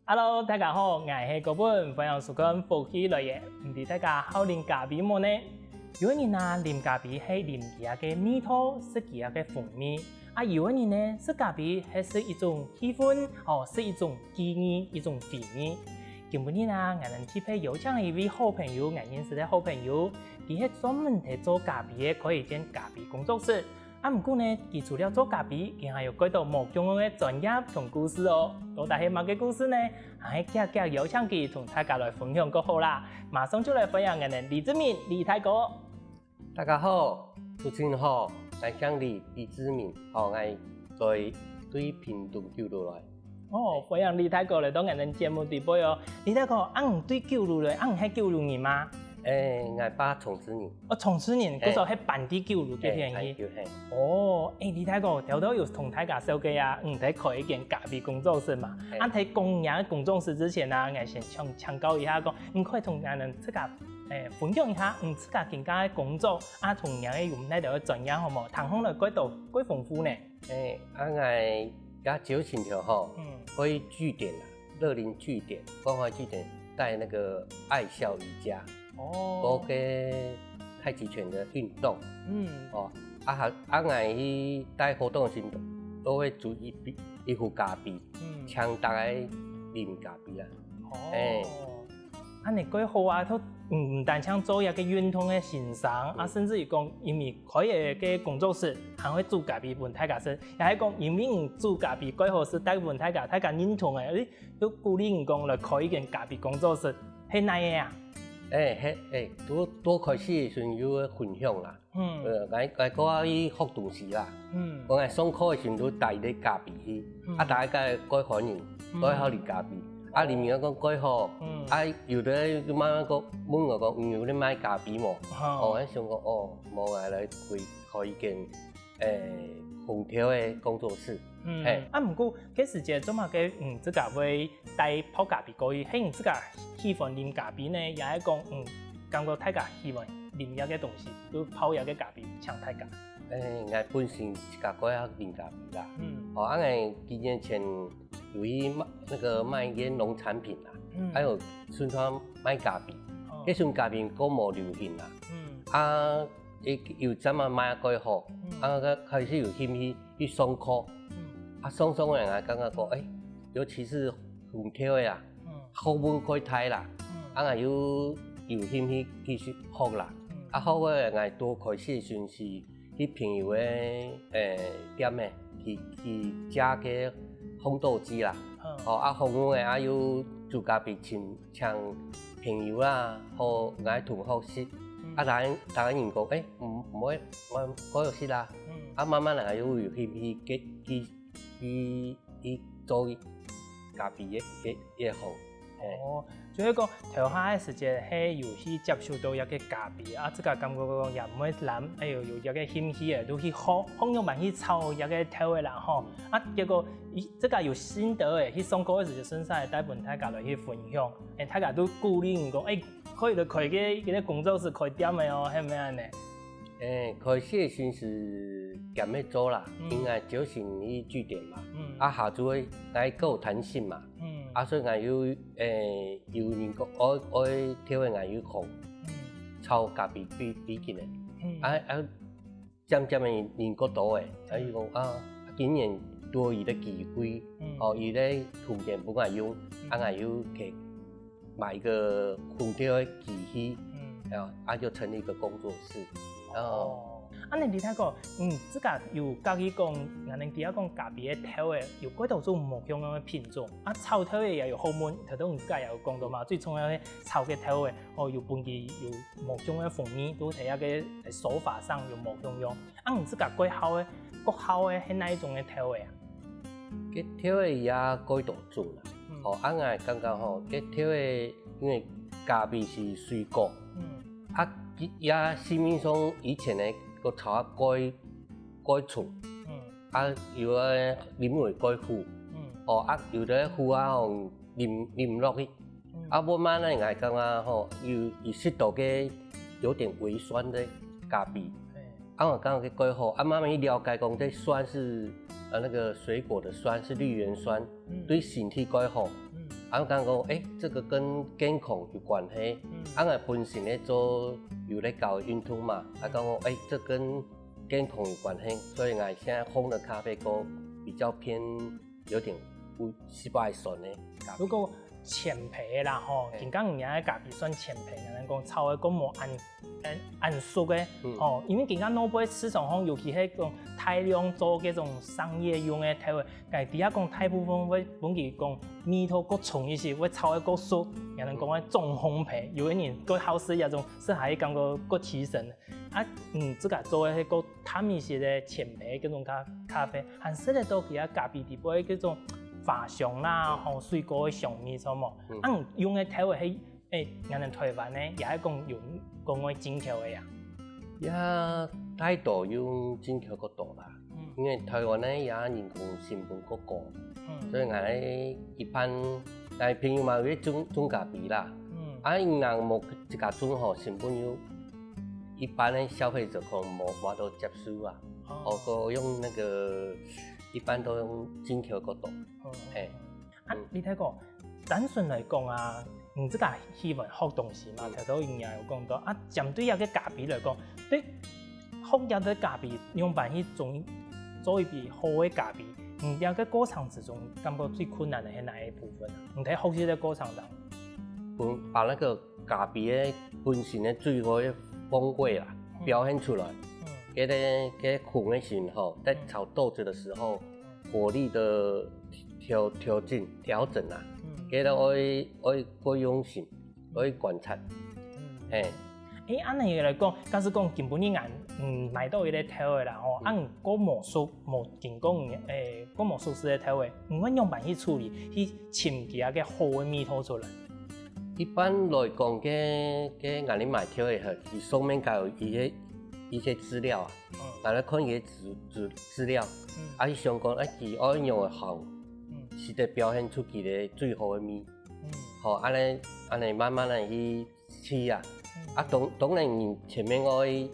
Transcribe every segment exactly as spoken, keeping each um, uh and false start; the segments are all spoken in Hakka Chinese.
Hello，大家好，𠊎係高本，歡迎收看《福氣來了》。毋知大家好啉咖啡無呢？有个人啊，啉咖啡係啉佢个味道，食佢个風味；啊，有个人呢，食咖啡係食一種氣氛，哦，食一種記憶，一種回憶。今晡日啊，𠊎等特別邀請一位好朋友，𠊎認識个好朋友，佢係專門在做咖啡个，開一間咖啡工作室。 啊，毋過呢，佢除了做咖啡，佢還有幾多無共樣个專業同故事哦。到底係麼个故事呢？還係遽遽邀請佢同大家來分享較好啦。馬上就來歡迎𠊎等李志明李大哥。大家好，主持人好，𠊎姓李，李志明，好，𠊎在對屏東九如來。 哦，歡迎李大哥來到𠊎等節目裡背哦。李大哥，啊，你對九如來，啊，你係九如人嗎？欸，𠊎爸重治人。哦，重治人，嘿。故所係搬到九如該片去。嘿，搬到，嘿。哦，欸，李大哥，頭頭有同大家紹介啊，你在開一間咖啡工作室嘛。嘿。啊，在講你个工作室之前啊，𠊎先請，請教一下講，你可以同𠊎等自家，欸，分享一下你自家今下个工作，啊，同你个有哪兜个專業好無？聽起來幾多，幾豐富呢。 欸，啊，𠊎家九型條吼，嗯。會據點啊，樂齡據點、關懷據點，在那個愛笑瑜伽，哦。該個太極拳的運動。嗯。哦，啊，還，啊，𠊎去帶活動的時候，都會煮一杯，一壺咖啡，嗯。請大家啉咖啡啊。哦。欸。 恁呢蓋好啊，都毋，毋單淨做一個運動个先生，啊，嗯。甚至於講，因為開一個工作室，還會煮咖啡分大家食，也係講，因為你煮咖啡蓋好食，帶分大家，大家認同个，欸，就鼓勵你講來開一間咖啡工作室，係哪个啊？欸，係，欸，拄，拄開始个時陣有个分享啦。 嗯。呃，𠊎，𠊎過去學東西啦。嗯。𠊎上課个時陣都帶一個咖啡去，嗯。啊，大家蓋歡迎，嗯。蓋好啉咖啡。啊，哦。裡面講蓋好，嗯。啊，有个就慢慢講，問𠊎講，你有咧賣咖啡無？哦。哦，𠊎想講，哦，無，𠊎來開，開一間，欸，烘焙个工作室。嗯。嘿。啊，毋過，該時節做麼个，嗯，自家會 帶泡咖啡過去，係你自家喜歡啉咖啡呢，也係講，嗯，感覺大家喜歡啉這個東西，就泡這個咖啡請大家？欸，𠊎本身自家蓋愛啉咖啡啦。嗯。哦，啊，𠊎幾年前有去賣，那個賣一些農產品啦，嗯。還有順便賣咖啡。哦。該時咖啡較無流行啦。嗯。啊，有，有陣仔賣蓋好，嗯。啊，開始有興趣去上課。嗯。啊，上上个人啊，感覺講，欸，尤其是烘焙个啊， 嗯。學問蓋大啦，嗯。啊，𠊎又有興趣繼續學啦。嗯。啊，學个𠊎拄開始个時陣係去朋友个，欸，店个，去，去借个烘豆機啦。嗯。哦，啊，學問个啊，又煮咖啡請，請朋友啦，和𠊎同學食。嗯。啊，大家，大家人講，欸，毋，毋會，毋，毋會食啦。嗯。啊，慢慢來又有興趣，去，去 去，去做咖啡个，个，个行。嘿。哦，就係講頭下个時節係有去接觸到一個咖啡，啊，自家感覺講也毋會濫，哎喲，有一個興趣个，就去學，學仰般去炒一個豆仔啦吼。啊，結果，佢，自家有心得个，去上課个時節順續帶分大家來去分享，哎，大家都鼓勵你講，哎，可以來開個，個工作室開店个哦，係毋係恁呢？ 欸，開始个時係兼个做啦，嗯。因為朝晨去據點嘛，嗯。啊，下晝个𠊎較有彈性嘛，嗯。啊，所以𠊎有，欸，有人講，愛，愛豆仔𠊎有空，嗯。炒咖啡比，比緊个。嗯。啊，啊，漸漸个人較多个，啊，嗯。佢講，啊，今年多一個機會，嗯。哦，一個空間分𠊎用，嗯。啊，𠊎又可以 買一個烘焙个機器，嗯。啊，啊，就成立一個工作室。哦。哦。啊，恁呢李大哥，嗯，自家有佮佢講，𠊎等知影講咖啡个豆仔有幾多種無共樣个品種，啊，炒豆仔也有學問，頭先你自家也有講到嘛，最重要个炒个豆仔，哦，有分佢有無共个風味，都在該個手法上有無共樣。 啊，你自家較好个，較好个係哪一種个豆仔啊？該豆仔也較多種啦。嗯。哦，啊，𠊎感覺吼，該豆仔因為咖啡係水果，嗯。啊，佢也市面上以前个較炒較，較重，嗯。啊，有个啉落較苦，嗯。哦，啊，有个苦啊吼，啉，啉落去， 嗯。啊，慢慢仔，𠊎感覺吼，有，有食到个有點微酸个咖啡。嘿。啊，𠊎感覺較好。啊，慢慢去了解講，這酸係，呃，那個水果的酸，係綠原酸，嗯。對身體較好。嗯。啊，講講，誒，這個跟健康有關係。嗯。啊，𠊎本身咧做有咧搞運動嘛，啊，講講，誒，這跟健康有關係，所以𠊎現在烘的咖啡豆比較偏有點有失敗酸的咖啡。如果淺焙啦吼，嘿。今講你个咖啡算淺焙，人講炒个較無恁，恁，恁熟个，嗯。哦，因為今講外背市場吼，尤其係講大量做這種商業用的豆仔， 𠊎知影講大部分會分佢講味道較重一些，會炒个較熟，也能講个重烘焙。有个人較好食這種，食下感覺較提神。啊，嗯，自家做个係較淡一些个淺焙這種咖，咖啡，還食得到佢个咖啡底背這種花香啦，吼，水果个香味，著無？嗯。啊，用个豆仔係，誒，𠊎等台灣呢，也係講有講愛進口个呀。也大多用進口較多啦。 嗯。因為台灣个也人工成本較高，嗯。所以𠊎一般，𠊎朋友嘛有種，種咖啡啦，嗯。啊，𠊎無自家種吼，成本又一般个消費者可能無法度接受啊。哦。哦，所以用那個，一般都用進口較多。哦。嘿。啊，嗯。李大哥，單純來講啊，你自家喜歡學東西嘛，嗯。頭頭應該有講到啊，針對這個咖啡來講，對 學這個咖啡，仰般去做，做一杯好个咖啡，你這個過程之中，感覺最困難个係哪一部分啊？你在學習个過程當中。嗯，把那個咖啡个本身个最好个風味啦，嗯。表現出來。嗯。該個，該個烘个時候，在炒豆子的時候，嗯。火力的調，調整，調整啊，嗯。該個愛，愛，愛用心。 愛觀察。嗯。嘿。誒，恁樣來講，假使講今晡日𠊎，嗯，買到一個豆仔啦，吼，嗯。啊，你較無熟，無經過你，誒，較無熟識个豆仔，你會仰般去處理？去尋佢个好个味道出來？一般來講，該，該𠊎等買豆仔吼，佢上面該有一些，一些資料啊，嗯。𠊎等看佢个資，資，資料，嗯。啊，去想講，啊，佢愛仰般个烘，嗯。使得表現出佢个最好个味。 嗯。吼，恁樣，恁樣慢慢个去試啊。嗯。啊，當，當然你前面愛，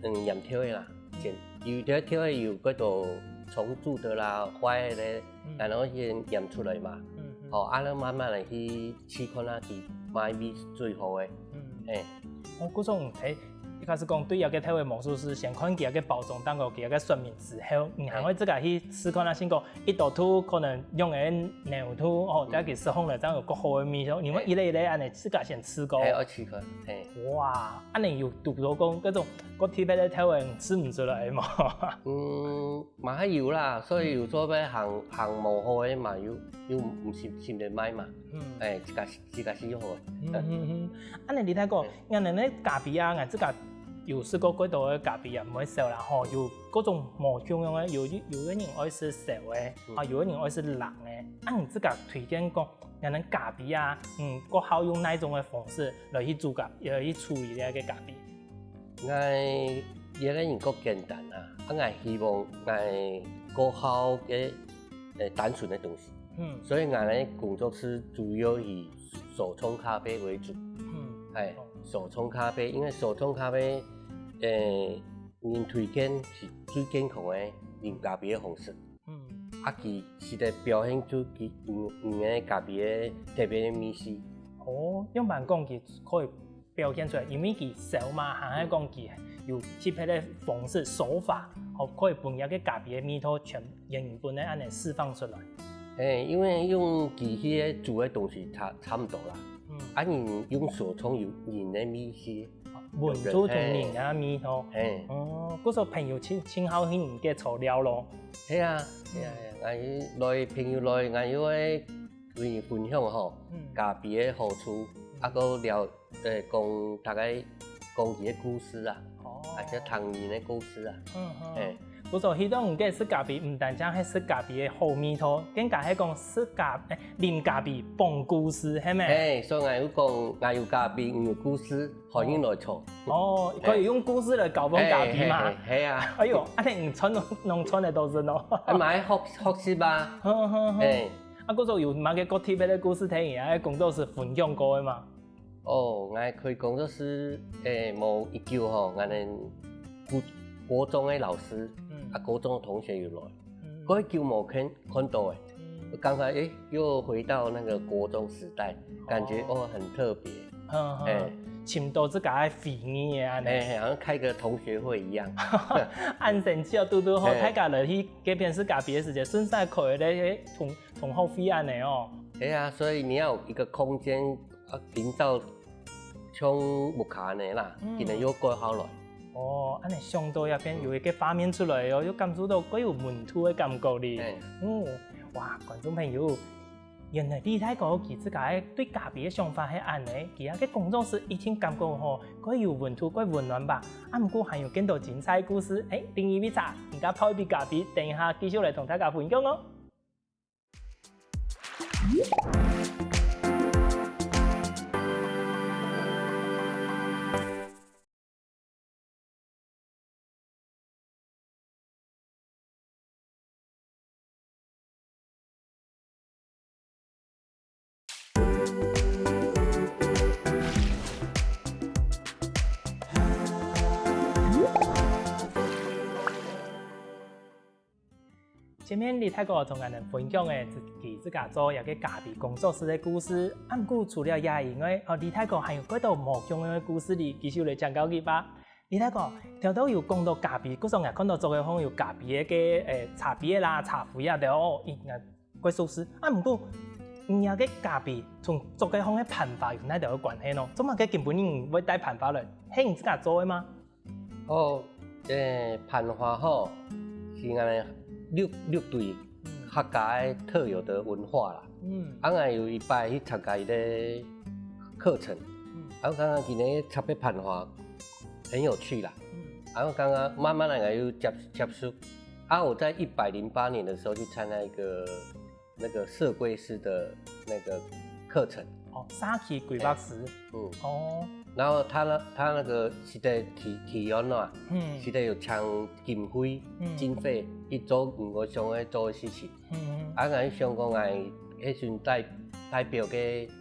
嗯，驗豆仔啦，嗯。先，有兜豆仔有該種蟲蛀的啦、壞的咧，嗯。然後先驗出來嘛。嗯，嗯。吼，啊，恁樣慢慢个去試看啊，佢麼个味最好个。嗯。嘿。哦，故所你，一開始講對這個豆仔無熟識，先看佢个包裝，等下佢个說明之後，你還會自家去試看啊，先講 一到度可能用个濃度，哦，嗯。再去試烘了，正有較好个味道。你們一粒一粒恁樣自家先試過。嘿，愛試看，嘿。哇，恁樣有堵著講，該種較特別个豆仔試毋出來無？嗯，嘛還有啦，所以有做伙烘，烘無好个嘛，又，又毋係，係得賣嘛。嗯。哎，自家，自家試好个。嗯，嗯，嗯。恁樣你大哥，嘿。 𠊎等个咖啡啊，𠊎自家有試過幾多个咖啡啊，毋會燒啦吼，有各種無共樣个，有，有个人愛食燒个，嗯。啊，有个人愛食冷个。啊，你自家推薦講，𠊎等咖啡啊，嗯，較好用哪種个方式來去煮咖，來去處理這個咖啡？𠊎，𠊎个人較簡單啊，啊，𠊎希望𠊎較好个，呃，單純个東西。嗯。所以𠊎个工作室主要以手沖咖啡為主。嗯。哎，哦。 手沖咖啡，因為手沖咖啡，呃，𠊎推薦係最健康个啉咖啡个方式。嗯。啊，佢使得表現出佢，嗯，嗯，个咖啡个特別个味緒。哦，仰般講佢可以表現出來，因為佢燒嘛，還係講佢有特別个方式、手法，哦，可以分這個咖啡个味道全原本个恁樣釋放出來。哎，因為用機器个煮个東西差，差毋多啦。 嗯。啊，你用手沖有人个味緒。溫度同人个味道。嘿。哦，故所朋友盡，盡好去你个材料咯。係啊，係啊，嗯。係啊，𠊎來朋友來，𠊎又會同你分享吼，嗯。咖啡个好處，嗯。啊，還有，呃，講大概講佢个故事啊，哦。啊，就唐人个故事啊。嗯，嗯。嘿。 故所去到你个食咖啡，毋單淨係食咖啡个好味道，更加係講食咖，誒，啉咖啡傍故事，係無？嘿，所以𠊎有講，𠊎有咖啡，你有故事，歡迎來坐。哦，嘿。可以用故事來交換咖啡嘛？嘿，嘿，嘿，係啊。哎喲，恁樣你賺，攏賺得到真哦。啊，嘛愛學，學習吧。好，好，好。嘿。啊，故所有麼个較特別个故事，聽你个工作室分享過个嗎？ 哦，𠊎開工作室，誒，無幾久吼，𠊎等國，國中个老師，嗯。啊，國中个同學有來，嗯。過久無看，看到誒。嗯。剛才，誒，又回到那個國中時代，感覺，哦。哦，很特別。嗯，嗯。哎。尋到自家个回憶个恁呢。哎，好像開個同學會一樣。恁神奇哦，拄拄好，哎。大家來去該片食咖啡个時節，順勢開个同，同學會恁呢哦。哎呀，所以你要有一個空間，啊，營造像屋下恁呢啦，嗯。今日又過好來。 哦，恁呢想到這片有一個畫面出來哦，又感受到蓋有溫度个感覺哩。嘿。嗯，哇，觀眾朋友，原來李大哥佢自家个對咖啡个想法係恁呢，佢个工作室一定感覺吼，蓋有溫度、蓋溫暖吧。啊，毋過還有更多精彩故事，誒，另一位茶，人家泡一杯咖啡，等一下繼續來同大家分享哦。 前面李大哥同𠊎等分享个自，佢自家做這個咖啡工作室个故事。啊，毋過除了這以外，哦，李大哥還有幾多無共樣个故事哩，繼續來請教佢吧。李大哥，頭頭有講到咖啡，故所𠊎看到桌个項有咖啡个，誒，茶杯啦、茶壺啊，對哦，應該蓋熟識。啊，毋過，你這個咖啡同桌个項个盤花有哪兜个關係呢？做麼个今晡日你會帶盤花來？係你自家做个嗎？ 哦，這盤花吼，是𠊎等六，六堆客家个特有的文化啦。嗯。啊，𠊎有一擺去參加一個課程，嗯。啊，𠊎感覺今日插个盤花很有趣啦。嗯。啊，𠊎感覺慢慢來𠊎又接，接觸。啊，我在一百零八年的時候去參加一個 那個設計師的那個課程。哦，社區規劃師。嗯。哦。然後他呢，他那個是在提，提案啊，嗯。是在有搶經費，嗯。經費去做我想要做的事情。嗯。啊，𠊎想講，𠊎彼陣代，代表个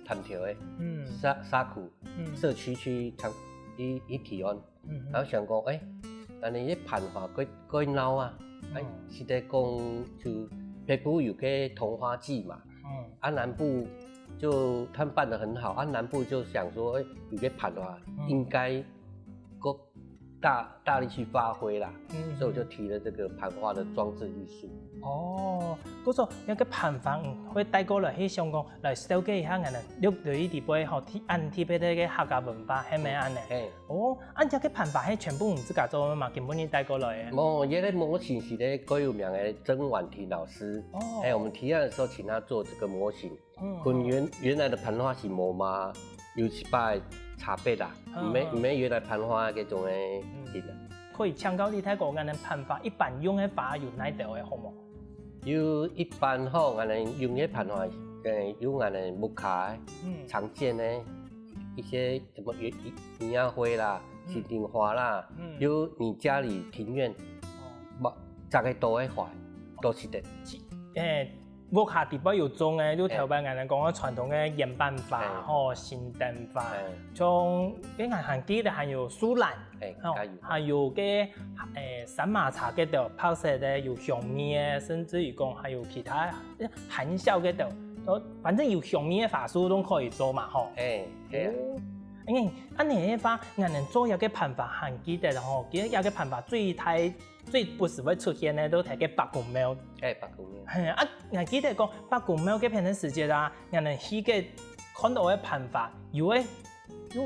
探頭个，嗯。社，社區，嗯。社區去參，去，去提案。 嗯哼。然後想講，誒，恁呢个盤花蓋，蓋鬧啊，誒，嗯。是在講就北部有個桐花季嘛，嗯。啊，南部就他們辦得很好，啊，南部就想說，誒，有個盤花，嗯。應該夠大，大力去發揮啦，嗯哼。所以我就提了這個盤花的裝置藝術。哦，故所，該个盤花，嗯，會帶過來，係想講， 來紹介一下𠊎等六堆裡背吼，特，恁特別个客家文化，係無恁呢？嘿。哦，恁這个盤花係全部你自家做个嘛？今晡日帶過來个？無，這個模型是該个蓋有名个曾婉婷老師。哦。嘿，我們提案的時候請她做這個模型。嗯。佢原，原來的盤花是無嘛，有一擺茶杯啦，嗯，毋係，嗯。毋係原來盤花該種个形啊。嗯。可以請教你大哥，𠊎等盤花一般用个花有哪兜个好無？ 有一般吼，𠊎等用个盤花，呃，有𠊎等屋下个，嗯。常見个一些什麼園，園仔花啦，嗯。心頂花啦，嗯。有你家裡庭院，哦。無，種个多个花，都係得。誒，屋下底背有種个，就頭擺𠊎等講个傳統个鳶斑花，嘿。吼，心頂花，嘿。像，誒，𠊎還記得還有樹蘭， 嘿，吼，加油。還有个，誒，山麻茶該兜，白色个，有香味个，甚至於講還有其他，含笑該兜，都，反正有香味个花束都可以做嘛，吼。嘿，嘿啊。哦，因為恁呢个話，𠊎等做這个盤花還記得吼，其實這个盤花最大、最不時會出現个，都係該伯公廟。嘿，伯公廟。嘿，啊，𠊎記得講，伯公廟該片个時節啊，𠊎等去該看到个盤花，有个 又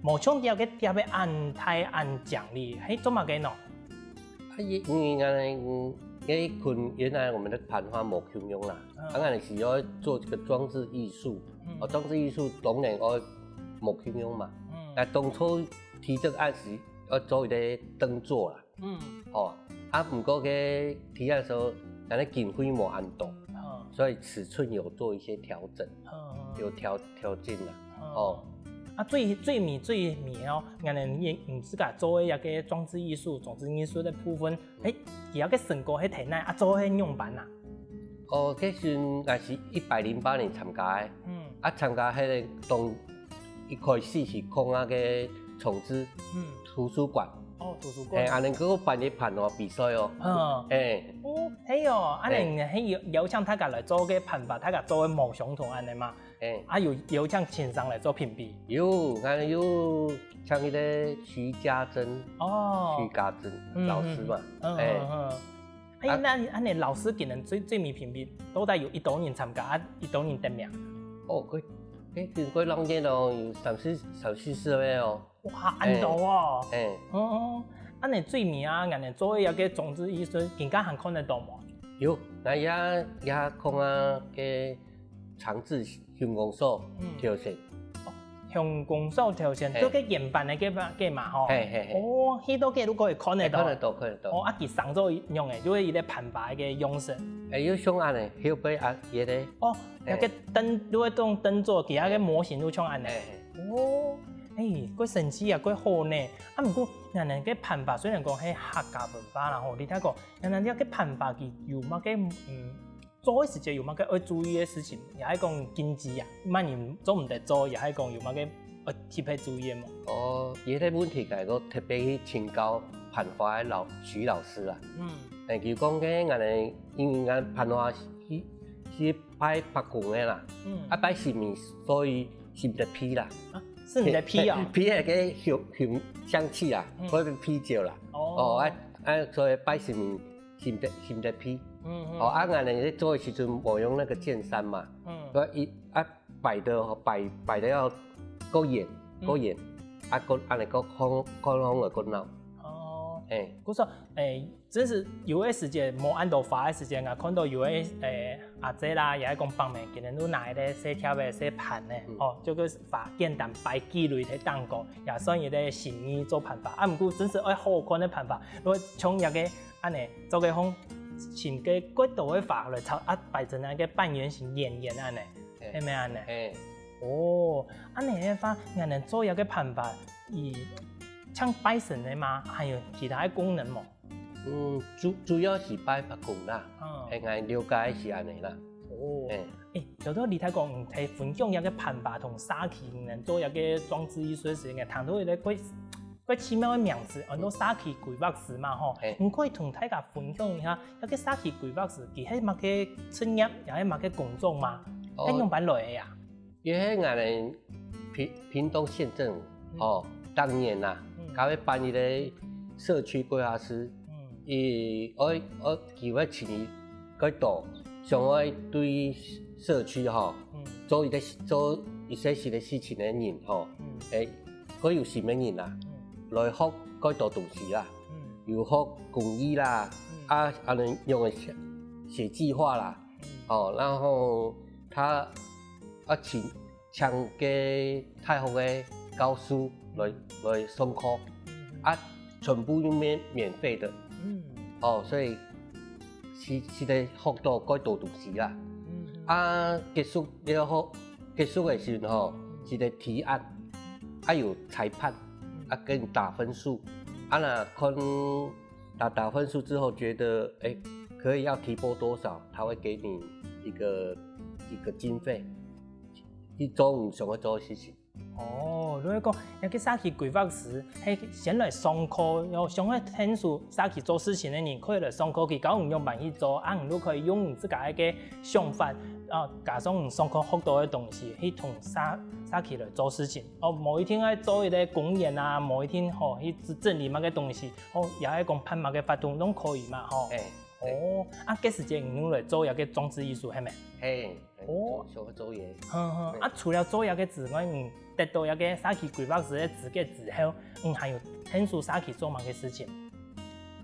無像佢个貼个恁大恁靚哩，係做麼个呢？啊，因為，因為𠊎等，嗯，該群原來我們的盤花無共樣啦，嗯。啊，𠊎等是要做這個裝置藝術，嗯。哦，裝置藝術當然愛無共樣嘛。嗯。啊，當初提這個案是要做一個燈座啦。 嗯。吼，啊，毋過該提案个時候，𠊎等經費無恁多，嗯。所以尺寸有做一些調整，嗯，嗯。有調，調整啦，嗯。哦。啊，最，最尾，最尾哦，𠊎等你，你自家做个一個裝置藝術，裝置藝術个部分，嗯。誒，佢个成果係在哪啊？做係仰般啊？哦，該時𠊎係一百零八年參加个，嗯。啊，參加該個當一開始係講啊个重置，嗯。圖書館。哦，圖書館。欸，恁樣个辦一辦哦，比賽哦。嗯。欸。哦，係哦，恁樣係邀邀請大家來做个辦法，大家做个無相同恁樣嘛。欸。啊，有邀請先生來做評比。有，𠊎有請一个徐家珍，哦。徐家珍老師嘛。嗯，欸。嗯，嗯。欸，啊恁恁樣老師今年最最尾評比，到底有幾多人參加，啊幾多人得名？哦，佢佢經過兩年哦，有三四三四十个哦。 哇，恁多哦！欸，哦，恁樣最尾啊，恁樣做一个裝置藝術，今下還看得到無？有，𠊎也也看啊，个長治鄉公所頭前。鄉公所頭前，就个原版个个嘛吼。嘿嘿嘿。哦，去到該就可以看得到。看得到，看得到。哦，啊，佢生做仰仔，就係一个辦法个樣式。欸，有像恁樣，後背啊，佢个。哦，該个燈，就係用燈做，其他个模型就像恁樣。哦。 欸，蓋神奇啊，蓋好呢！啊，毋過，𠊎等个辦法雖然講係客家文化啦吼，你聽講，𠊎等這个辦法佢有麼个，嗯，做个時節有麼个愛注意个事情，也係講禁忌啊，麼人做毋得做，也係講有麼个愛特別注意个無？哦，這个問題，𠊎个特別去請教辦法个老徐老師啦。嗯。欸，佢講个，𠊎等因為𠊎辦法去去拜伯公个啦，啊拜神明，所以 係毋得鼻啦。啊，係毋得鼻哦？鼻係个香香香氣啊，或者鼻酒啦。哦，啊啊，所以拜神明係毋得係毋得鼻。嗯嗯。哦，啊，𠊎等咧做个時陣，無用那個劍山嘛，嗯，所以一啊擺的擺擺的要夠遠夠遠，啊夠恁樣夠空空空的夠鬧。哦，哎，故所哎。 真係有个時節無恁多花个時節，𠊎看到有个誒阿姊啦，也係講伯姆，佢等都拿一个細條个細盤呢，哦，就个花簡單擺幾蕊在當中，也算一个心意做辦法。啊，毋過真係愛好看个辦法，如果像這个恁呢，做个方形个蓋多个花來插，啊，擺成那个半圓形、圓圓恁呢，係毋係恁呢？哦，恁呢个話，𠊎等做這个辦法，以像拜神个嘛，還有其他个功能無？ 嗯，主主要係拜伯公啦，係𠊎了解係恁呢啦。哦，誒，頭頭你頭講，你分享一个辦法同社區能做一个裝置藝術个時間，談到一个蓋蓋奇妙个名詞，安到社區規劃師嘛吼，你可以同大家分享一下，這个社區規劃師佢係麼个職業，也係麼个工作嘛？係仰般來个啊？ 佢係𠊎等屏屏東縣政府哦，當年啊，佢會辦一个社區規劃師，佢愛愛佢會請佢兜想愛對社區吼，做一个做一些新个事情个人吼，誒，佢有心个人啊，來學佢兜東西啦，有學工藝啦，啊，恁呢用个寫寫計畫啦，哦，然後他啊請 請个大學个教授來來上課，啊，全部用免免費的，哦，所以係係得學到蓋多東西啦。啊，結束了後，結束个時候吼，係得提案，啊有裁判，啊跟你打分數，啊若看打打分數之後覺得，誒，可以要提撥多少，他會給你一個一個經費。 去做你想愛做个事情。哦，就係講，該个社區規劃師係先來上課，然後想愛𢯭手社區做事情个人，可以來上課，佢教你仰般去做，啊，你就可以用你自家个想法，啊，加上你上課學到个東西，去同社社區來做事情。哦，無一定愛做一个公園啊，無一定吼去整理麼个東西，哦，也係講辦麼个活動攏可以嘛，吼。誒，哦，啊，該時節你有來做一个裝置藝術，係無？嘿。 哦，做做做嘢。哼哼，啊，除了做這个之外，你得到這个社區規劃師个資格之後，你還有𢯭手社區做麼个事情？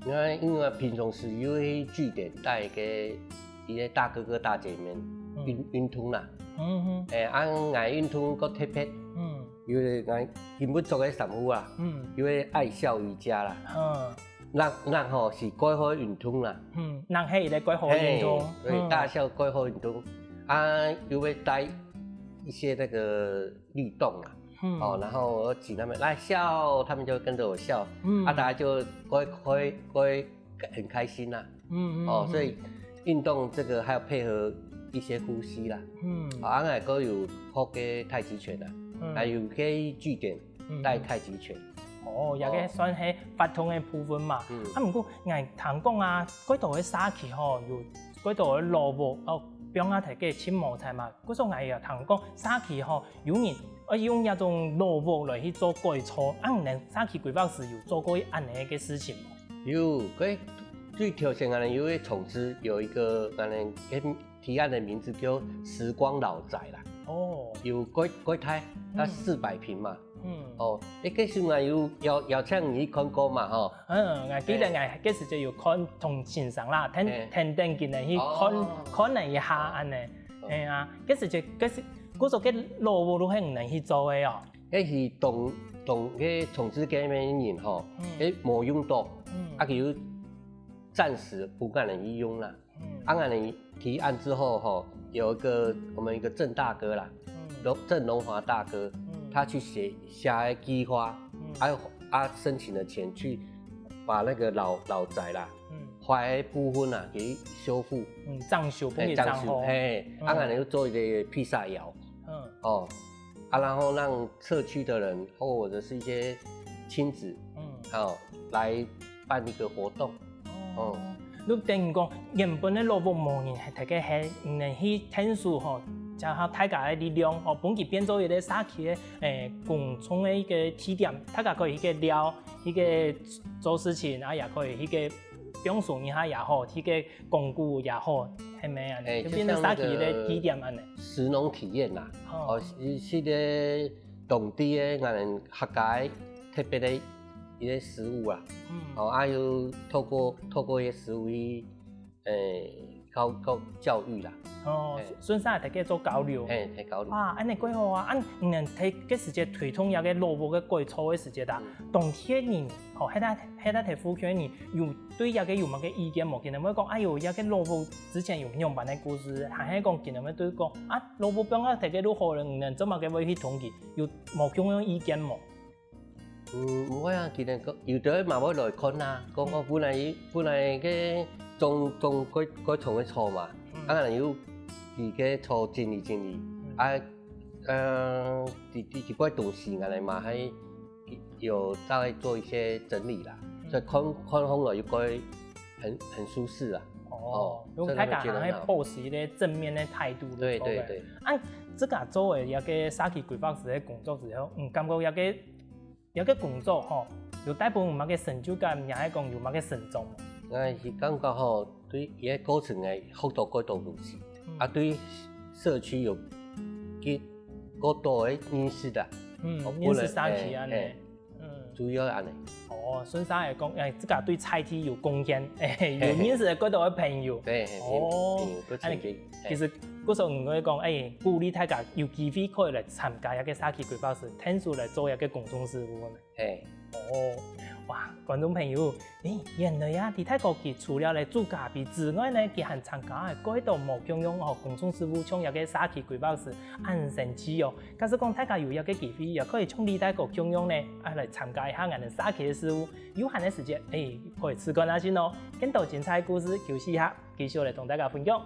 因為因為平常時有去據點帶个一些大哥哥大姐們運運動啦，嗯哼，誒，啊，𠊎運動較特別，嗯，因為𠊎今晡著个衫褲啊，嗯，因為愛笑瑜伽啦，嗯。 人人吼係蓋好運動啦，嗯，人係一个蓋好運動，嘿，對，大笑蓋好運動，啊，又會帶一些那個律動啦，嗯，哦，然後我請他們來笑，他們就會跟著我笑，嗯，啊，大家就會會會很開心啦，嗯嗯，哦，所以運動這個還要配合一些呼吸啦，嗯，啊，𠊎還有學个太極拳啦，還有个據點帶太極拳。哦，這个算係活動个部分嘛。啊毋過𠊎聽講啊，蓋多个社區吼，有蓋多个老屋，哦，放啊忒个盡無彩嘛。故所𠊎也聽講社區吼，有人愛用這種老屋來去做改造，啊你等社區規劃師有做過恁仔个事情無？有，該最頭先𠊎等有一个場次，有一个𠊎等个 提案的名字叫時光老宅啦。哦，有蓋蓋大，它四百坪嘛。嗯，哦，誒，該時𠊎有邀邀請你去看過嘛吼。嗯，𠊎記得𠊎該時節有看同先生啦，等等等佢等去看看了一下恁仔。係啊，該時節該時故所該老屋都係你等去做个哦。該係當當該重置該片个人吼，誒無用到，啊佢有暫時分𠊎等去用啦。 啊，𠊎等提案之後吼，有一个我們一个鄭大哥啦，榮鄭榮華大哥，他去寫寫个計畫，還有啊申請了錢去把那個老老宅啦，壞个部分啊給修復，嗯，整修，分佢整好。嘿，啊，𠊎等又做一个披薩窯，嗯，哦，啊，然後讓社區的人或者是一些親子，嗯，哦，來辦一个活動，哦。 就等於講，原本个老屋無人係忒个係，你等去𢯭手吼，加上大家个力量吼，分佢變做一个社區个誒公眾个一个地點，大家可以去該尞，去該做事情，啊也可以去該放鬆一下也好，去該光顧也好，係無恁仔？就變成社區个地點恁仔。食農體驗啦，哦，係个當地个𠊎等客家个特別个一个食物啊，哦，啊又透過透過一个食物去 誒，教教教育啦。哦，順續大家做交流。嘿，做交流。哇，恁仔蓋好啊！恁你等在該時節推動這个老屋个改造个時節啊，當地个人，吼，該搭該搭在附近个人有對這个有麼个意見無？佢等會講，哎喲，這个老屋之前有仰般个故事，還係講佢等會對講啊，老屋放到忒个就好了，你等做麼个會去動佢？有無共樣意見無？ 嗯，毋會啊，佢等講有兜嘛會來看啊，講哦，本來本來个種種該該叢个草嘛，啊，𠊎等又自家草整理整理，啊，呃，一一一寡東西，𠊎等嘛還有在做一些整理啦，所以看看起來又會很很舒適啊。哦，如果大家還會保持一個正面的態度，對對對。啊，這個做了一個社區規劃師的工作之後，嗯，感覺一個 這個工作吼，有帶分你麼个成就感，也係講有麼个成長無？𠊎係感覺吼，對這個過程个學到蓋多東西，啊，對社區有幾過多个認識啊。嗯，認識社區恁仔。嗯，主要恁仔。哦，順續來講，誒，這個對在地有貢獻，誒，有認識个蓋多个朋友。對，哦，朋友，個成績。 其實，故所𠊎會講，誒，鼓勵大家有機會可以來參加這個社區規劃師，𢯭手來做這個公眾事務呢。嘿。哦，哇，觀眾朋友，誒，原來啊，李大哥佢除了來煮咖啡之外呢，佢還參加了蓋多無共樣哦，公眾事務，像這個社區規劃師，恁神奇哦。假使講大家有這個機會，也可以像李大哥共樣呢，啊，來參加一下𠊎等社區个事務。有閒个時節，誒，可以試看下先哦。更多精彩故事，休息一下。 繼續來同大家分享。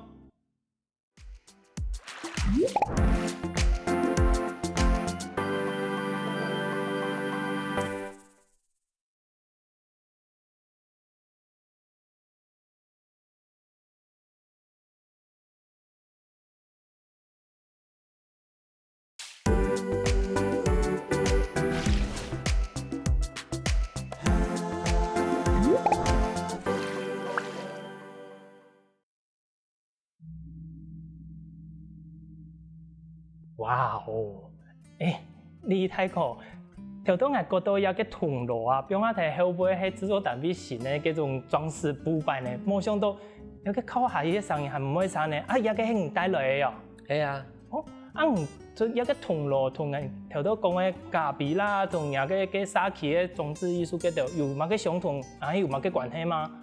哇哦，誒，李大哥，頭到𠊎看到這個銅鑼啊，放啊在後背係製作單位新个這種裝飾布擺呢，無想到這個敲下去个聲音還毋會差呢，啊，這個係你帶來个哦？係啊。哦，啊，你這個銅鑼同𠊎頭到講个咖啡啦，同這個个社區个裝置藝術該兜有麼个相同，啊，有麼个關係嗎？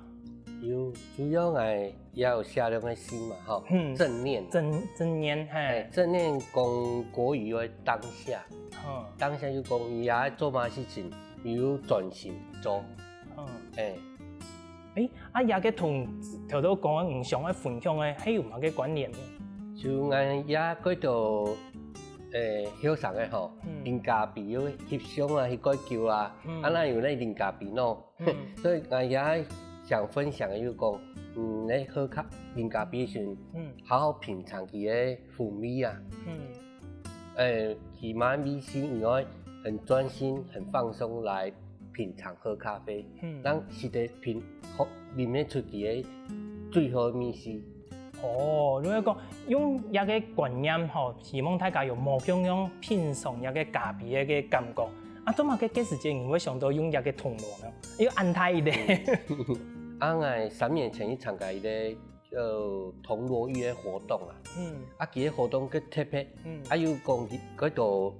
有，主要𠊎 也有寫兩個字嘛，吼，嗯，正念。正正念，嘿，誒，正念講國語話當下，嗯，當下就講你也做麼个事情，你有專心做，嗯，誒，誒，啊，這個同頭到講个你想愛分享个，還有麼个關聯呢？就𠊎也過到誒，後生个吼，嗯。啉咖啡有翕相啊，翕蓋久啊，嗯。啊，哪有咧啉咖啡喏？嗯。所以𠊎也想分享个，就講，嗯，咧喝咖，啉咖啡个時陣，嗯。好好品嘗佢个風味啊。嗯。誒，佢嘛味緒，你愛很專心、很放鬆來品嘗喝咖啡，嗯。讓佢个品，好，啉得出佢个最好个味緒。 哦，你愛講用這个觀念吼，希望大家有無共樣品嚐這个咖啡个感覺。啊，做麼个該時節你會想到用這个銅鑼呢？因為恁大一个。啊，𠊎三年前去參加一个，呃，銅鑼浴个活動啊。嗯。啊，佢个活動較特別，嗯。啊，有講佢，佢个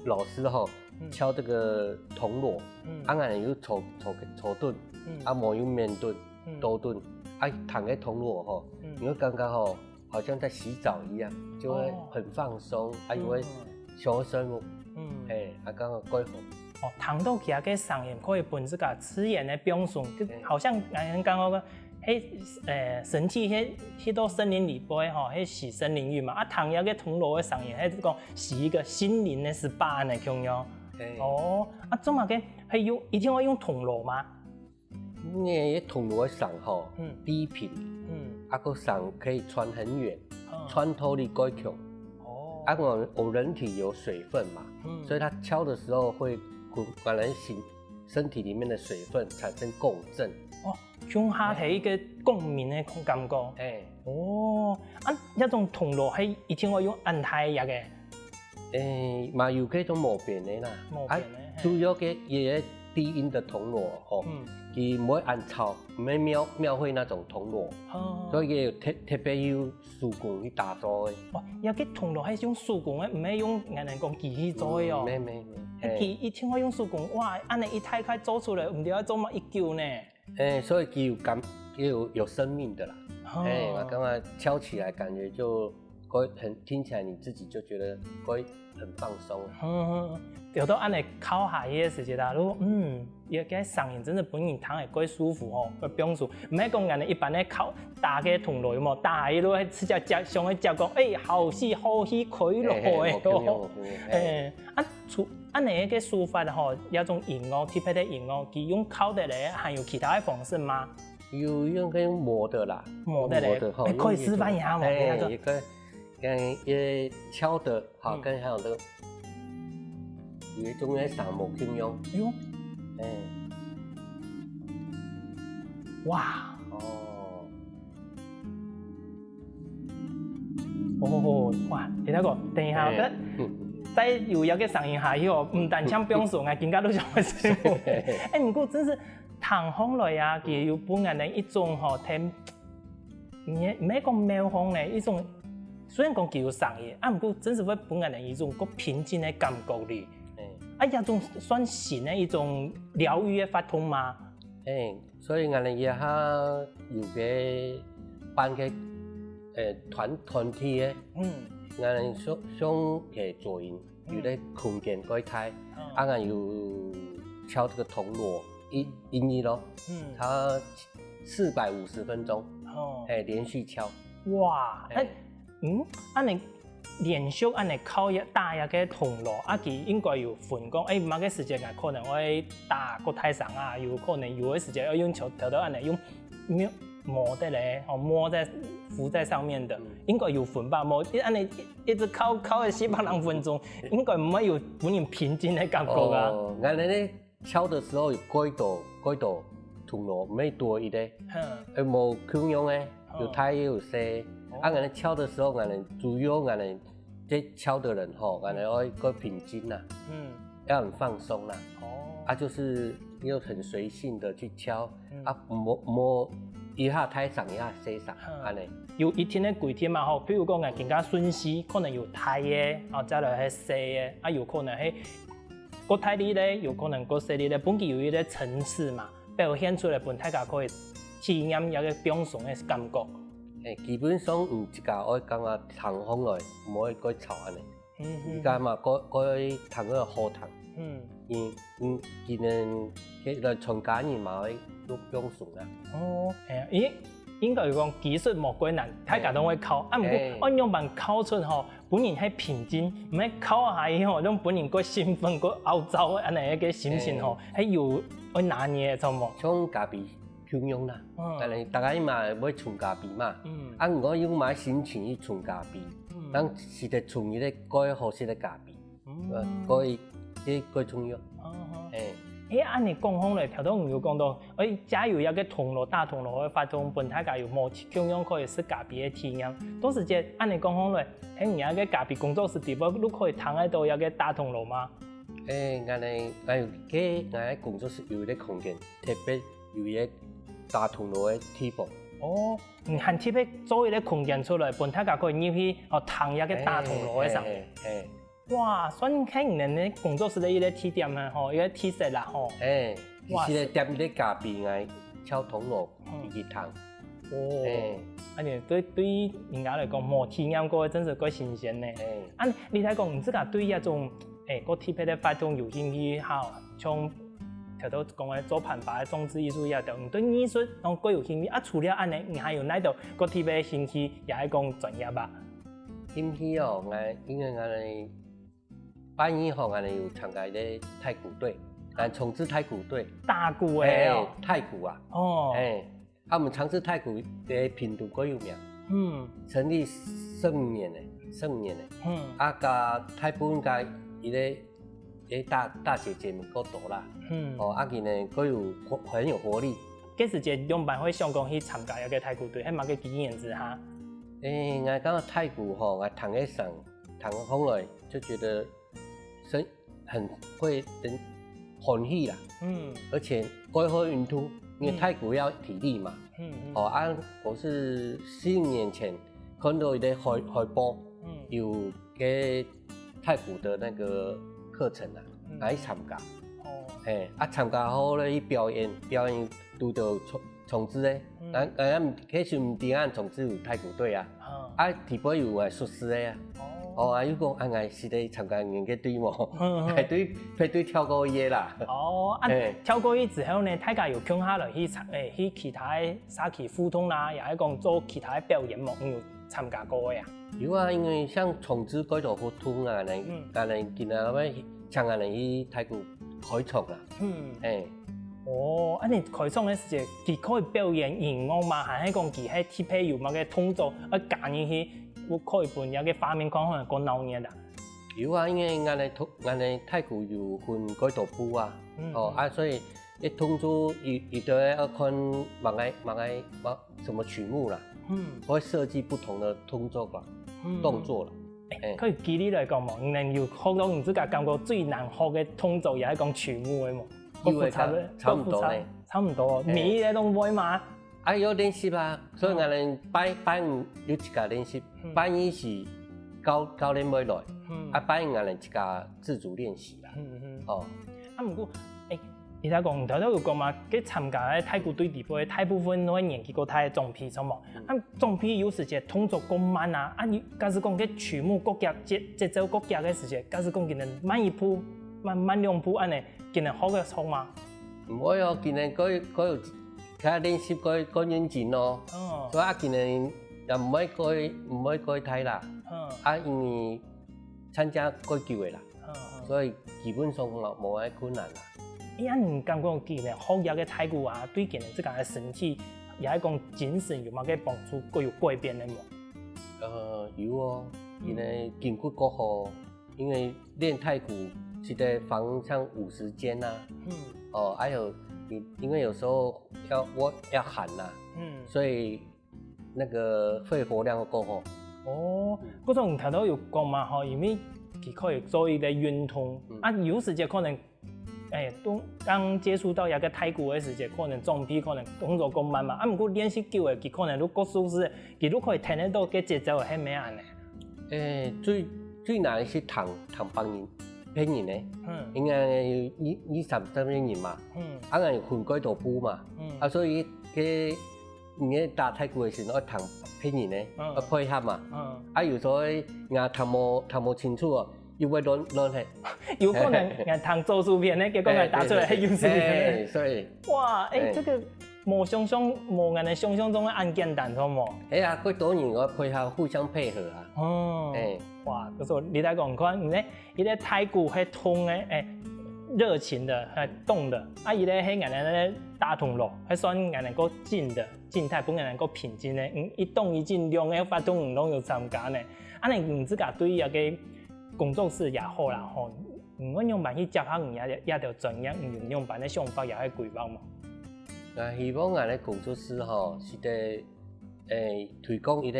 老師吼，嗯。敲這个銅鑼，嗯。啊，𠊎有坐，坐，坐凳，嗯。啊，無有面凳。 嗯。多顿，啊，彈个銅鑼吼，嗯。你會感覺吼，好像在洗澡一樣，就會很放鬆，哦。啊，又會嗯。小睡目，嗯。嘿，啊，感覺蓋好。哦，聽到佢个聲音，可以分自家自然个放鬆，就嘿。好像人家講个，嘿，呃，身體迄，迄到森林裡背吼，迄洗森林浴嘛，啊，聽佢个銅鑼个聲音，迄講洗一个心靈个S P A个共樣。嘿。哦，啊，做麼个，嘿，用，一定要用銅鑼嗎？ 因為銅鑼个聲吼，嗯。低頻，嗯。啊，个聲可以傳很遠，哦。穿透力蓋強。哦。啊，我，我人體有水分嘛，嗯。所以它敲的時候會跟，把人身，身體裡面的水分產生共振。哦，共下係一个共鳴个感覺。哎。哦，啊，這種銅鑼係一定要用恁大个？ 誒，嘛有該種無邊个啦。無邊个，啊，嘿。主要个佢个低音个銅鑼吼，嗯。佢毋會恁吵，毋係廟，廟會那種銅鑼，哦。所以佢有特，特別有手工去打造个。哇，這个銅鑼係用手工个，毋係用人講機器做个哦。嗯，無，無，無，嘿。佢一定愛用手工，哇，恁樣一大塊做出來，毋知愛做麼一久呢。 哎，所以佢有感，佢有，有生命的啦。哦。哎，我剛剛敲起來感覺就會很，聽起來你自己就覺得會很放鬆。嗯，有到恁樣敲下去个時節啦，如果，嗯，這个聲音真的分人聽會蓋舒服吼，蓋放鬆。毋係講人一般个敲，打个銅鑼有無？打下去都會直接接，想要接講，哎，好戲，好戲，開落嘿，哎，無共樣，無共樣，哎。哎， 啊，除，恁樣个手法吼，這種音樂，特別个音樂，佢用敲个咧，還有其他个方式嗎？有用該用摸的啦，摸的咧，摸的吼，哎，可以示範一下嗎？用那種，哎，那種。也可以，跟，也敲的，好，嗯。跟還有那個，有一種那個啥無共樣。哎喲。哎。哇。哦。 哦，哇，你那個，等一下，哎。再，再有一個聲音下去哦，毋單淨放鬆啊，更加都想要睡目。哎，毋過真是聽上來啊，佢有分人的一種吼，聽，毋係，毋係講廟方呢，一種，雖然講佢有聲音，啊，毋過真是會分人的一種較平靜的感覺哩。哎。啊，這種算新的一種療癒的活動嗎？哎， 所以𠊎等這下有个辦个，呃，團，團體个，嗯。𠊎等想，想个做人，嗯。有个空間蓋大，嗯。啊，𠊎有敲這個銅鑼，一，一日咯，嗯。它四百五十分鐘，哦。嘿，連續敲。哇，嘿。哎，嗯，恁樣連續恁樣敲一，打一個銅鑼，啊，佢應該有分講，哎，麼个時間啊，可能會打較大聲啊，有可能有个時間要用敲，敲到恁樣用 摸，摸的咧，哦，摸在，扶在上面的，嗯。應該有分吧？無，恁樣一，一直敲，敲个四百零分鐘，應該毋會有分人平靜的感覺啊。哦，𠊎等呢，敲的時候有幾多，幾多銅鑼，毋係多一個，哼。呃，無共樣个，有大也有細。哦。啊，𠊎等敲的時候，𠊎等主要𠊎等 這敲的人吼，感覺愛較平靜啦，嗯。要很放鬆啦。哦。啊，就是要很隨性的去敲，嗯。啊，莫，莫一下大聲一下細聲，嗯。恁樣。有一定的規定嘛吼，譬如講，啊，今天順序可能有大个，啊，再來係細个，啊，有可能係較大力咧，有可能較細力咧，本身有一個層次嘛。 表現出來分大家可以體驗一個放鬆个感覺。欸，基本上，嗯，自家愛感覺聽風來，毋會過吵恁樣。嗯，嗯。自家嘛，過，過聽个好聽。嗯。因，嗯，佢等，佢个全家人嘛會都放鬆啊。哦，哎呀，應，應該講技術無過難，大家都會敲。啊，毋過，欸。愛仰般敲出吼，本人係平靜，毋係靠下去吼，讓本人過興奮、過暴躁个恁樣一個心情吼，係有愛拿捏个，著無？像咖啡共樣啦，嗯。可能大家嘛會沖咖啡嘛，嗯。啊，毋過用麼个心情去沖咖啡，嗯。咱試著沖一個較好食个咖啡，嗯。呃，所以這較重要。哦，哦。哎。哎，恁樣講好咧，頭頭你有講到，哎，加油一個銅鑼、大銅鑼个活動，分大家有無共樣可以食咖啡个體驗。到時節恁樣講好咧，係你个咖啡工作室底背，你可以聽得到一個大銅鑼嗎？哎，𠊎呢，𠊎有个，𠊎个工作室有一個空間，特別有一個大銅鑼个地方。哦，你還特別做一個空間出來，分大家可以入去，哦，聽一個大銅鑼个聲音。哎，哎，哎。 哇，算係你个工作室个一個地點啊，吼，一個特色啦，吼。哎，哇，一個店个咖啡，𠊎敲銅鑼，嗯。一直聽。哦，哎。恁樣對，對人家來講，無體驗過，真係較新鮮呢。哎。啊，你來講，你自家對這種，哎，較特別个活動有興趣，吼，像頭頭講个做伴爸个裝置藝術這兜，你對藝術，然後較有興趣。啊，除了恁樣，你還有哪兜較特別个興趣，也係講專業啊？ 興趣哦，𠊎，因為𠊎拜二吼，𠊎有參加一個太鼓隊，𠊎重置太鼓隊。打鼓个哦。哎，太鼓啊。哦。哎，啊，𠊎重置太鼓在屏東較有名。嗯。成立十五年了，十五年了。嗯。啊，佮大部分佮一個，一個大，大姐姐們較多啦。嗯。哦，啊，佢呢，較有活，很有活力。該時節仰般會想講去參加這個太鼓隊，係麼个機緣之下？ 哎，𠊎感覺太鼓吼，𠊎彈个聲，彈个風來，就覺得身，很會，很歡喜啦。嗯。而且較好運動，因為太鼓要體力嘛。嗯，嗯。哦，啊，我是十五年前看到一個海，海報，嗯。有个太鼓的那個課程啊，嗯。來參加。哦。嘿，啊，參加後咧，去表演，表演拄到重，重置个，嗯。啊，啊，該時毋知啊，重置有太鼓隊啊。嗯。啊，底背有啊，熟識个啊。哦。哦，啊，又講，啊，𠊎係咧參加人个隊伍，嗯，嗯。排隊，排隊跳過去啦。哦，啊，嘿。跳過去之後呢，大家有共下來去參，欸，去其他个社區活動啦，也係講做其他个表演無？你有參加過个啊？有啊，因為像重置該兜活動啊，恁樣，嗯。恁樣今仔日請恁樣去太鼓開場啦。嗯。嘿。哦，啊，你開場个時節，佢可以表演音樂嗎？還係講佢係特別有麼个動作愛加入去，可以分這个畫面看起來較鬧熱啊？有啊，因為恁樣，恁樣太鼓有分該兜部啊，嗯，哦，嗯。啊，所以 一動作，有，有的要看麼个，麼个，麼，什麼曲目啦，嗯。會設計不同的動作吧，嗯。動作啦。欸，欸。可以舉例來講無？你有學到你自家感覺最難學个動作，也係講曲目个無？有欸，較複雜个，差，差不多呢。較複雜，差不多哦。欸。每一個都會嗎？啊，要練習啊，所以𠊎等拜，拜五有一個練習，嗯。拜一是教，教練會來，嗯。啊，拜五𠊎等一個自主練習啦。嗯，嗯。哦。啊，毋過，欸， 你頭講，你頭頭有講嘛，該參加个太鼓隊底背，大部分都係年紀較大个長輩，著無？嗯。啊，長輩有時節動作較慢啊，啊，你假使講該曲目較遽，節，節奏較遽个時節，假使講佢等慢一步，慢，慢兩步恁樣，佢等學得著嗎？毋會哦，佢等較，較有，較練習，較，較認真哦。哦。所以啊，佢等也毋會較，毋會較大啦。嗯。啊，因為參加較久个啦。 嗯，嗯。所以基本上無，無麼个困難啦。欸，啊，你感覺佢等學這个太鼓啊，對佢等自家个身體，也係講精神有麼个幫助，較有改變个無？呃，有哦，嗯。佢等筋骨較好，因為練太鼓，一個房像五十間啊。嗯。哦，還有，因，因為有時候要，我要喊啊，嗯。所以 那個肺活量會較好。哦，嗯。故所你頭頭有講嘛吼，因為佢可以做一個運動，嗯。啊，有時節可能，欸，當，剛接觸到這个太鼓个時節，可能長輩可能動作較慢嘛，啊，毋過練習久了，佢可能就較熟識，佢就可以聽得到該節奏係麼个恁樣。欸，最，最難係聽，聽別人，別人呢，嗯。應該有二，二三十個人嘛，嗯。啊，𠊎有分幾多部嘛，嗯。啊，所以該 你个打太鼓个時候愛聽別人呢，嗯。愛配合嘛。嗯。啊，有時候𠊎聽無，聽無清楚哦，又會亂，亂忒。有可能𠊎聽做主編呢，結果𠊎打出來係右手編。嘿，嘿，所以，哇，欸，嘿。這個無想像，無𠊎等想像中个恁簡單，著無？哎呀，幾多人愛配合，互相配合啊。哦。哎。哇，就係你來講看，你呢，一個太鼓係動个，欸，熱情的，係動的，啊，一個係𠊎等个打銅鑼，係算𠊎等个靜的，靜態，分𠊎等个平靜个，嗯，一動一靜兩個活動你攏有參加呢。恁樣你自家對這個工作室也好啦，吼，你仰般去接下你這這條專業，你有仰般个想法也係規劃無？𠊎希望𠊎个工作室吼，係得，欸，推廣一個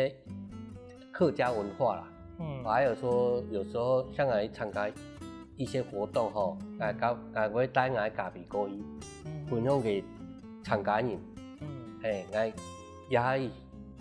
客家文化啦。嗯。還有說，有時候像來參加一些活動吼，嗯。來搞，來會帶來咖啡過去，嗯。分享給參加人。嗯。嘿，來也可以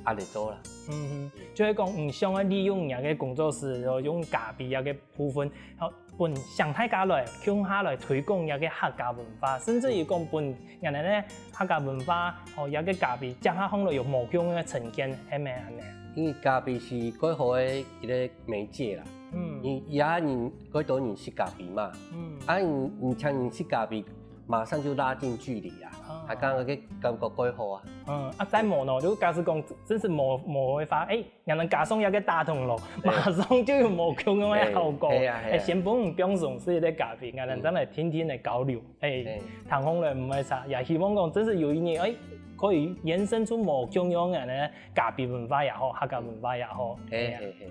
恁樣做啦。嗯哼，就係講，嗯，想要利用你个工作室，然後用咖啡這個部分，然後分想大家來，共下來推廣這個客家文化，甚至於講分 𠊎等呢客家文化，吼，這個咖啡，接下來有無共樣个呈現，係毋係恁樣？因為咖啡係蓋好个一個媒介啦。嗯。你也人蓋多人食咖啡嘛。嗯。啊，你你請人食咖啡，馬上就拉近距離啊，哦。還感覺感覺蓋好啊。嗯，啊，再無呢，就假使講真係無無个話，欸， 𠊎等加上這個打銅鑼，對。馬上就有無共樣个效果。欸，係啊，係啊。欸，先分你放鬆，食一個咖啡，𠊎等再來定定个交流。欸，欸。談紅了毋會差，也希望講真係有一日，欸，可以延伸出無共樣个呢，咖啡文化也好，客家文化也好。係，係啊。係，係。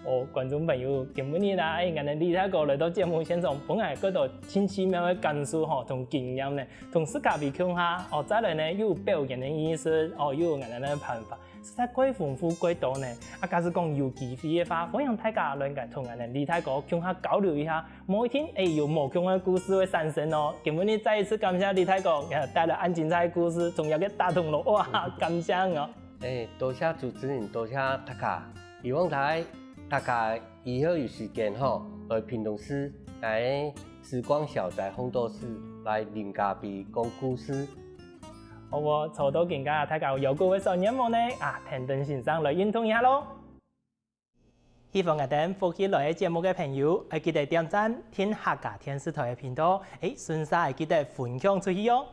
哦，觀眾朋友，今晡日啦，欸，𠊎等李大哥來到節目現場，分𠊎蓋多盡奇妙个感受吼，同經驗呢，同食咖啡共下，哦，再來呢，又有表演个藝術，哦，又有𠊎等个辦法。 實在蓋豐富蓋多呢。啊，假使講有機會个話，歡迎大家來同𠊎等李大哥共下交流一下，無一定，欸，有無共个故事會產生哦。今晡日再一次感謝李大哥，呃，帶來恁精彩个故事，從這個打銅鑼，哇，感謝哦。欸，多謝主持人，多謝大家，希望大家大家以後有時間吼，來屏東市，來時光小宅烘豆室，來啉咖啡講故事。 好哦，坐到今下，大家有腰骨會痠軟無呢？啊，跈等先生來運動一下囉。喜歡𠊎等福氣來个節目个朋友，愛記得點讚、訂客家電視台个頻道，欸，順續愛記得分享出去哦。